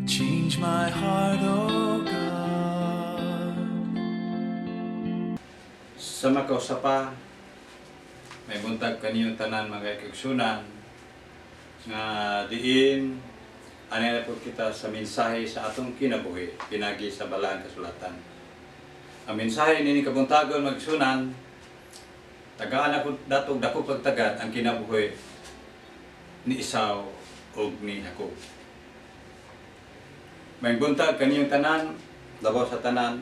Change my heart, O God. Sa makausapa, maayong buntag kaniyong tanan, mga kaigsuonan, nga diin anay na po kita sa mensahe sa atong kinabuhi pinagi sa Balaang Kasulatan. Ang mensahe nini kabuntagon, mga kaigsuonan, tagaan ako datog dako pagtagad ang kinabuhi ni Esau ug ni Jacob. Maayong buntag kaniyong tanan, labaw sa tanan,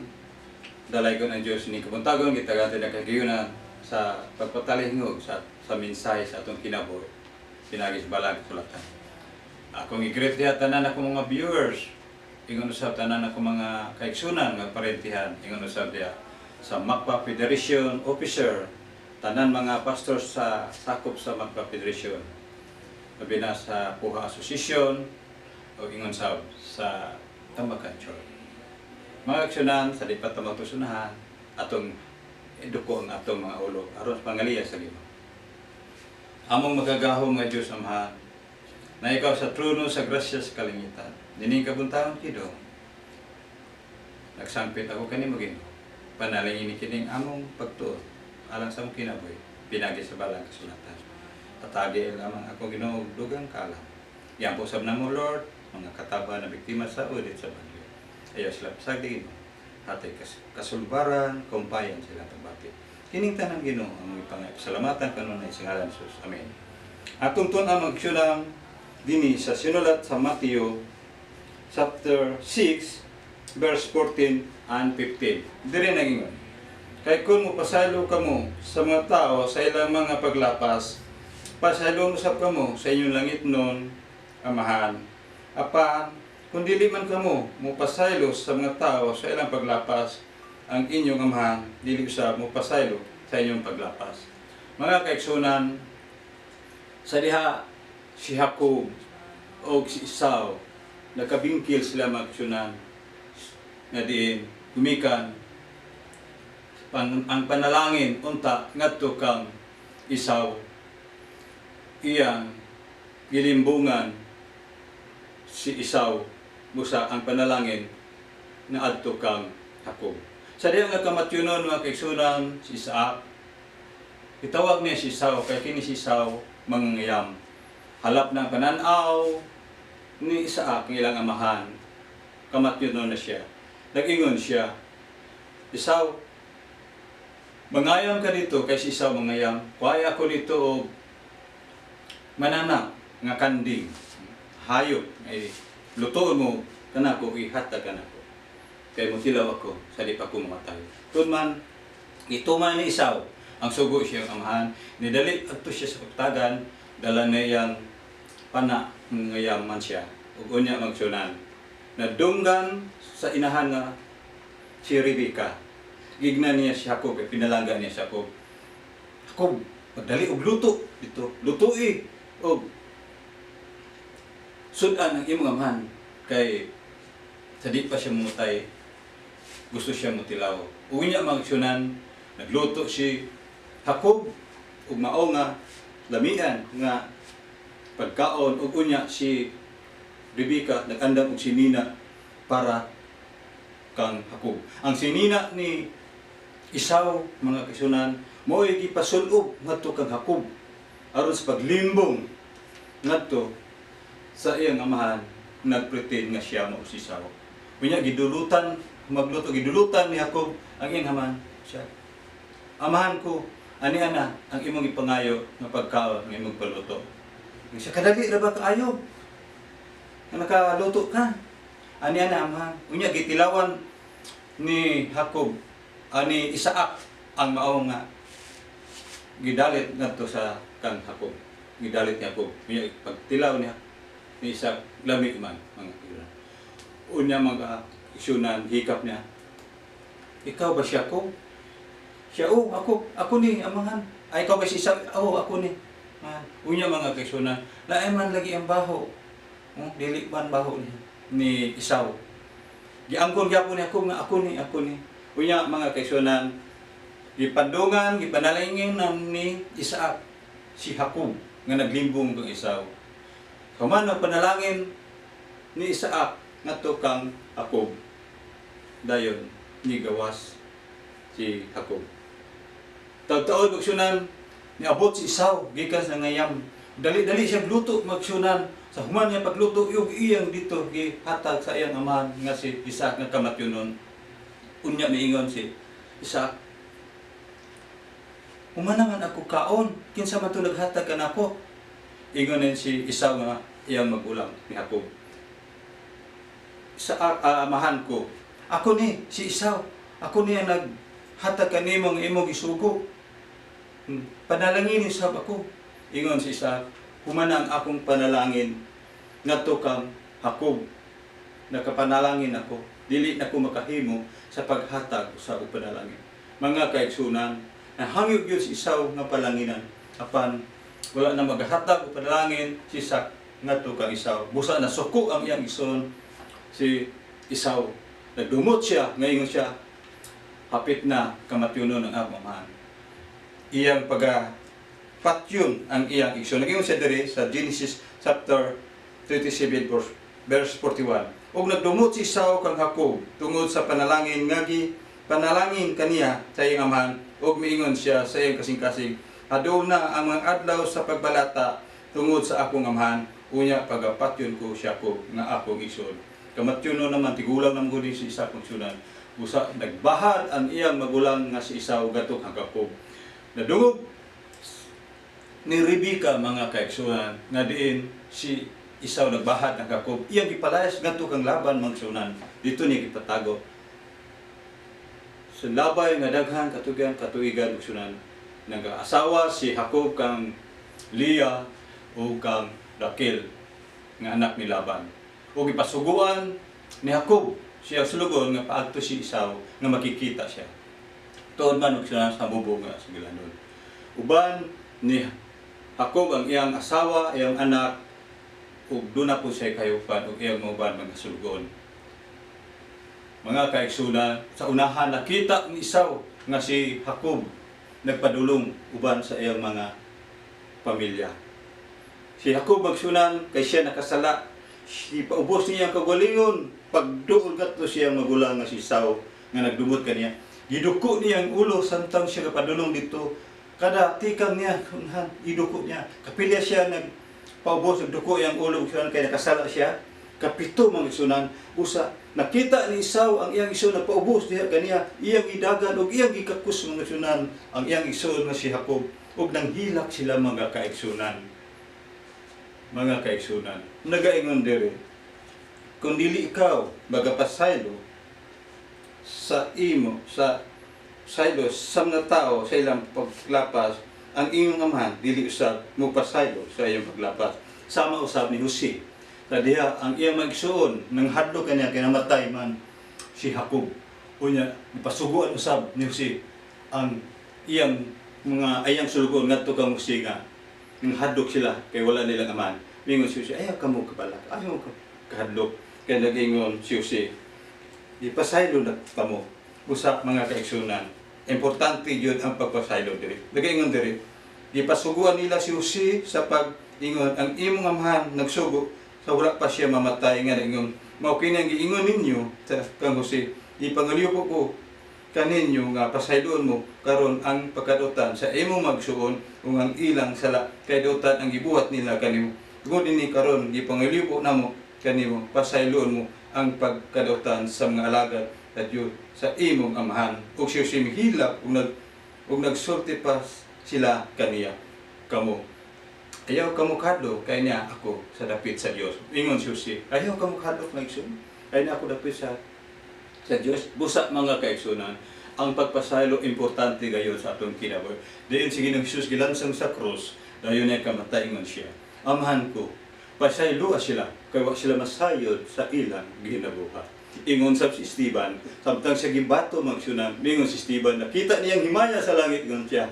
dalaygon ang Diyos ni kabuntagon gitagan na kagiyunan sa pagpatalihngog sa mensahe sa atong kinabuhi pinagi sa Balaang Kasulatan. Akong i-greet diha tanan ako mga viewers, ingon usab tanan ako mga kaigsunan nga parentihan, ingon usab diha sa MACBA Federation officer, tanan mga pastors sa sakop sa MACBA Federation, labi na sa Puha Association o ingon sab sa Tambakan Church. Mga kaigsunan, sa di pa ta magtusunahan, atong iduko ang atong mga ulo aron sa pangaliya sa Ginoo. Among makagagahom nga Diyos Amahan, na ikaw sa trono sa grasya sa kalangitan. Nining kabuntagon Kidong, nagsangpit ako kanimo, Ginoo. Panalangin ni kining among pagtuon alang sa among kinabuhi pinagi sa Balaang Kasulatan. Hatagi lamang ako, Ginoo, og dugang kaalam. Iampo sab namo, Lord, mga kataba na biktima sa Odette sa bagyo. Ayaw sila pasagdi, Ginoo. Hatag kasulbaran, kumpayan sila pagbati. Kining tanan, Ginoo, ang ipangasalamatan kanunay sa ngalan ni Jesus. Amen. Atong tun-an, magsulang dinhi sa sinulat sa Mateo chapter 6 verse 14 and 15. Diri nagingon: "Kay kung mopasaylo kamo sa mga tao sa ilang mga paglapas, pasaylo usab kamo sa inyong langitnon Amahan. Apan, kung dili man kamo mopasaylo sa mga tao sa ilang paglapas, ang inyong Amahan dili usab mopasaylo sa inyong paglapas." Mga kaigsunan, sa diha si Jacob o si Esau, nakabingkil sila, mga kaigsunan, nga diin gumikan ang panalangin unta ngadto kang Esau, iyang gilimbungan si Esau busa ang panalangin na adto kang Jacob. Sa diha nga kamatyunon, mga kaigsunan, si Isaac itawag niya si Esau kay kini si Esau mangangayam. Halap ng pananaw ni Isaac ang ilang amahan, kamatyunon na siya. Nag-ingon siya, "Esau, mangayam ka dito," kay si Esau mangayam. "Kuhay ako dito og manana nga kanding, hayop, ay lutoon mo kanako, ihatag kanako. Kay motilaw ako sa di pa ko mamatay." Tun man, ituman ni Esau ang sugo siyang amahan, nidali adto siya sa kaptagan, dala niya iyang pana, ngayaman siya. Ug unya magsunan, nadunggan sa inahan nga si Rebecca. Gigna niya si Jacob, eh, pinalangga niya si Jacob. "Jacob, magdali og luto dito. Lutui og sudan ang imong amahan kay sa di pa siya mamatay, gusto siya motilaw." Unya, mga kaigsunan, nagluto si Jacob ug mao nga lamian nga pagkaon ug unya si Rebecca nag-andam og sinina para kang Jacob. Ang sinina ni Esau, mga kaigsunan, mao'y gipasul-ob ngadto kang Jacob aron sa paglimbong ngadto sa iyang amahan, nagpretend nga siya mao si Esau. Unya gidulutan magluto, gidulutan ni Jacob ang iyang amahan siya. "Amahan ko, ani ana ang imong ipangayo nga pagkaon nga imong paluto." Siya, "Kadali ra ba kaayo nga nakaluto ka? Ani ana, amahan." Unya gitilawan ni Jacob ani Isaac ang mao nga gidalit ngadto sa kang Jacob. Gidalit ni Jacob. Unya pagtilaw niya ni Isaac, lami man, mga kaigsunan. Unya, mga kaigsunan, hikap niya. "Ikaw ba siya ko?" Siya, "Oh, ako, ako ni, amahan." "Ay, ikaw ba si Isaac?" "Oh, ako ni." Ah, unya, mga kaigsunan, lain man lagi ang baho. Oh, dili man baho ni Esau. Giangkon gyapon ni ako nga ako ni, ako ni. Unya, mga kaigsunan, gipandungan, gipanalangin ni Isaac si Jacob nga naglimbong kang Esau. Human ang panalangin ni Isaac ngadto kang Jacob. Dayon nigawas si Jacob. Taud-taod, magsunan, niabot si Esau gikan sa ngayam. Dali-dali siya luto, magsunan. Sa human niya pagluto, yung iyang dito gihatag sa iyang amahan nga si Isaac nga kamatyonon. Unya miingon si Isaac, "Humana man ako kaon, kinsa man to naghatag kanako?" Ingon din si Esau nga iyang magulang ni Jacob, "Sa amahan ko, ako ni si Esau, ako ni ang naghatag kanimo nga imong gisugo. Panalangin usab ako." Ingon si Isaac, "Humana ang akong panalangin ngadto kang Jacob. Nakapanalangin ako, dili na ko makahimo sa paghatag sa og panalangin." Mga kaigsunan, nahangyo gyud si Esau nga palanginan. Apan wala na maghatag og panalangin si Isaac ngadto kang Esau. Busa na suko ang iyang igsoon si Esau. Nagdumot siya, ngayon siya, hapit na kamatyonon ang akong amahan. Iyang paga patyon ang iyang igsoon. Nag-ingon siya diri sa Genesis chapter 37 verse 41. Ug nagdumot si Esau kang Jacob tungod sa panalangin nga gi panalangin kaniya sa iyang amahan, ug miingon siya sa iyang kasing-kasing, "Adol na ang mga adlaw sa pagbalata tungod sa akong amahan, unya pagapatyon ko siya ko nga akong igsoon." Kamatyon naman, tigulang naman gud si Isaac, magsunan. Usa nagbahad ang iyang magulang nga si Esau ngadto kang Jacob. Nadungog ni Rebecca, mga kaigsunan, nga diin si Esau nagbahad ng Jacob. Iyang gipalayas ngadto kang Laban, magsunan. Dito niya gipatago. Sa labay nga daghan katuigan katuigan, magsunan, nag-asawa si Jacob kang Leah o kang Raquel nga anak ni Laban. Ug gipasuguan ni Jacob siya sulugon nga paadto si Esau nga makikita siya. Tuod man og siya sa bubong nga sa gilanon. Uban ni Jacob ang iyang asawa, iyang anak, ug duna po siya kahayupan ug iyang mga uban mga sulugon. Mga kaigsunan, sa unahan nakita ni Esau nga si Jacob nagpadulong uban sa iyang mga pamilya. Si Jacob, magsunan, kay siya nakasala. Si paubos niya ang kagalingon pagduol ngadto siyang magulang nga si Esau nga nagdumot kaniya. Giduko niya ang ulo samtang siya kapadulong dito. Kada tikang niya, unahan, iduko niya. Kapilya siya nag paubos, nagduko iyang ulo, magsunan, kay nakasala siya. Kapito, mga igsunan, usa nakita ni Esau ang iyang igsoon nagpaubos diha kaniya, iyang idagan ug iyang gikakus, mga igsunan, ang iyang igsoon nga si Jacob, ug nanghilak sila, mga kaigsunan. Mga kaigsunan, nagaingon diri, kung dili ikaw magapasaylo sa imo sa saylo sa mga tao sa ilang paglapas, ang iyong amahan dili usab mopasaylo sa iyong paglapas. Sama usab ni Jose sa diha ang iyang magsuon nang hadlok kaniya kay namatay man si Jacob. Unya ipasuguan usab ni Jose ang iyang mga ayang sulugon ngadto kang Jose nga nang hadlok sila kay wala nilang amahan. Mingon si Jose, "Ayaw kamo kabalak, ayaw ka kahadlok," kay nag-ingon si Jose, "Ipasaylo na kamo." Usa, mga kaigsunan, importante yun ang pagpasaylo diri. Nagaingon diri, gipasuguan nila si Jose sa pag-ingon, "Ang imong amahan nagsugo sa wala pa siya mamatay nga ingon, mao kini ang giingon ninyo sa kang Jose, ipangaliw ko kaninyo nga pasayloon mo karon ang pagkadutan sa imong magsuon ug ang ilang sala, kay dautan ang gibuhat nila kanimo. Tungod ini karon gipangaliw namo kanimo, pasayloon mo ang pagkadautan sa mga alagad sa Dios sa imong amahan." Ug siya mihilak ug nagsulti pa sila kaniya, "Kamo, ayaw kamo kahadlok, kay naa ako sa dapit sa Dios." Ingon si Jose, "Ayaw kamo kahadlok, mga igsoon, kay naa ako dapit sa Dios." Busa, mga kaigsunan, ang pagpasaylo importante gayon sa atong kinabuhi. Diin si Ginoong Hesus gilansang sa krus, dayon niya kamatay, ingon siya, "Amahan ko, pasayloa sila, kay wa sila masayod sa ilang ginabuhat." Ingon sa si Esteban, samtang siya gibato, magsunan, mingon si Esteban, nakita niyang himaya sa langit, ingon siya,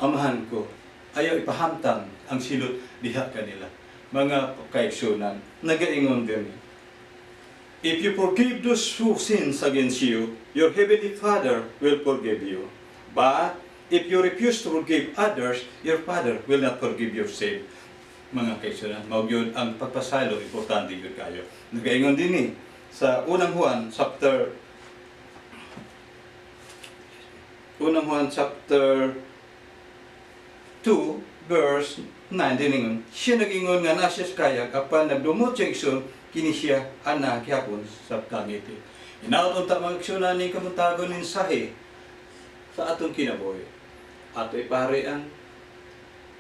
"Amahan ko, ayaw ipahamtang ang silot diha kanila." Mga kaigsunan, nagaingon din, "If you forgive those who sins against you, your heavenly Father will forgive you. But if you refuse to forgive others, your Father will not forgive your sin." Mga kaigsuonan, mao gyud ang pagpasaylo, importante gyud kayo. Nagaingon dinhi sa Unang Juan chapter 2 verse 9 diningon siya, nagingon nga naa siya sa kayag apan nagdumot siya igsoon, kini siya ana gihapon sa kangiti. Hinaot unta, mga igsoon, ni kabuntagon mensahe sa atong kinabuhi, ato ipari ang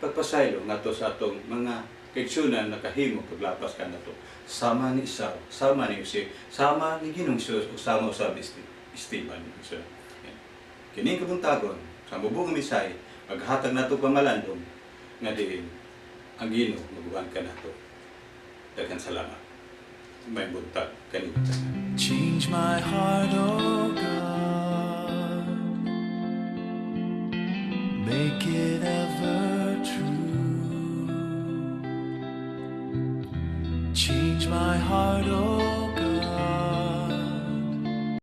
pagpasaylo ngadto sa atong mga kaigsunan nakahimo paglapas kanato, sama ni Esau, sama ni Jose, sama ni Ginoong Jesus ug sama usab ni Esteban, igsoon. Kining kabuntagon sa mubo nga mensahe maghatag nato pamalandong nga diin ang Ginoo maguban kanato. Daghan salamat. Maayong buntag kaninyo tanan. Change my heart, oh God. Make it ever true. Change my heart, oh